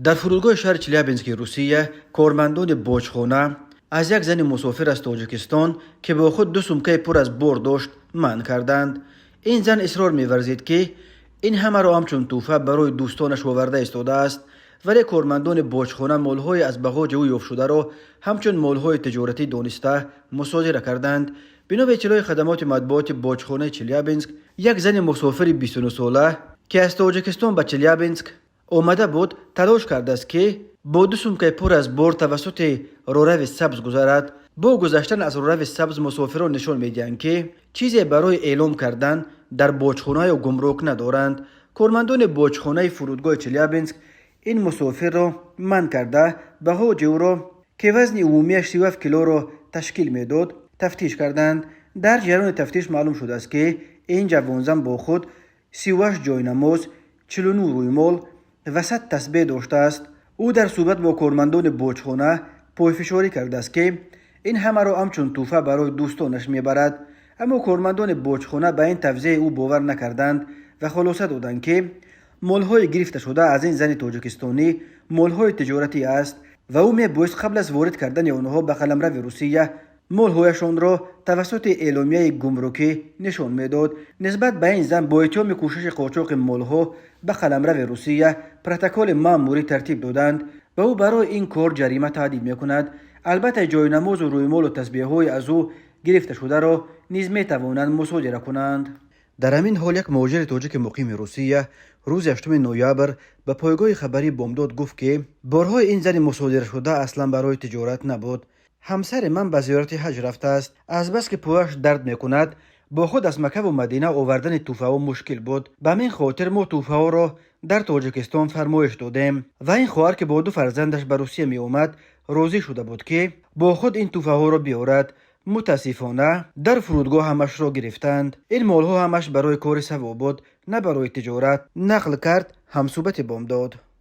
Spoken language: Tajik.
Дар фурудгоҳи шаҳри Челябински Русия кормандони боҷхона аз як зани мусофир аз Тоҷикистон, ки бо худ ду сумкаи пур аз бор дошт, манъ карданд. Ин зан исрор меварзид, ки ин ҳамаро ҳамчун тӯҳфа барои дӯстонаш оварда истодааст, вале кормандони боҷхона молҳои аз бағоҷи ӯ ёфтшударо ҳамчун молҳои тиҷоратӣ дониста мусодира карданд. Бино ба иттилои хадамоти матбуоти боҷхонаи Челябинск, як зани мусофири 29-сола, ки аз Тоҷикистон ба Челябинск омада буд, талош кардааст, ки бо ду сумкаи пур аз бор тавассути роҳрави сабз гузарад. Бо гузаштан аз роҳрави сабз мусофирон нишон медиҳанд, ки чизе барои эълом кардан дар боҷхона ё гумрук надоранд. Кормандони боҷхонаи фурудгоҳи Челябинск ин мусофирро манъ карда, бағоҷи ӯро, ки вазни умумиаш 37 килоро ташкил медод, тафтиш карданд. Дар ҷараёни тафтиш маълум шудааст, ки ин ҷавонзан бо худ 38 ҷойнамоз, 49 рӯймол ва 100 тасбеҳ доштааст. Ӯ дар суҳбат бо кормандони боҷхона пойфишорӣ кардааст, ки ин ҳамаро ҳамчун тӯҳфа барои дӯстонаш мебарад, аммо кормандони боҷхона ба ин тавзеҳи ӯ бовар накарданд ва хулоса доданд, ки молҳои гирифташуда аз ин зани тоҷикистонӣ молҳои тиҷоратӣ аст ва ӯ мебоист қабл аз ворид кардани онҳо ба қаламрави Русия молҳояшонро тавассути эъломияи гумрукӣ нишон медод. Нисбат ба ин зан бо иттиҳоми кӯшиши қочоқи молҳо ба қаламрави Русия протоколи маъмурӣ тартиб доданд ва ӯ барои ин кор ҷарима таҳдид мекунад. Албатта, ҷойнамозу рӯймолу тасбеҳҳои аз ӯ гирифташударо низ метавонанд мусодира кунанд. Дар ҳамин ҳол, як муҳоҷири тоҷики муқими Русия рӯзи 8 ноябр ба пойгоҳи хабарии «Бомдод» гуфт, ки борҳои ин зани мусодирашуда аслан барои тиҷорат набуд. Ҳамсари ман ба зиёрати ҳаҷ рафтааст. Азбаски пояш дард мекунад, бо худ аз Маккаву Мадина овардани тӯҳфаҳо мушкил буд. Ба ҳамин хотир мо тӯҳфаҳоро дар Тоҷикистон фармоиш додем ва ин хоҳар, ки бо ду фарзандаш ба Русия меомад, розӣ шуда буд, ки бо худ ин тӯҳфаҳоро биёрад. Мутаассифона, дар фурудгоҳ ҳамашро гирифтанд. Ин молҳо ҳамаш барои кори савоб буд, на барои тиҷорат, нақл кард ҳамсӯҳбати «Бомдод».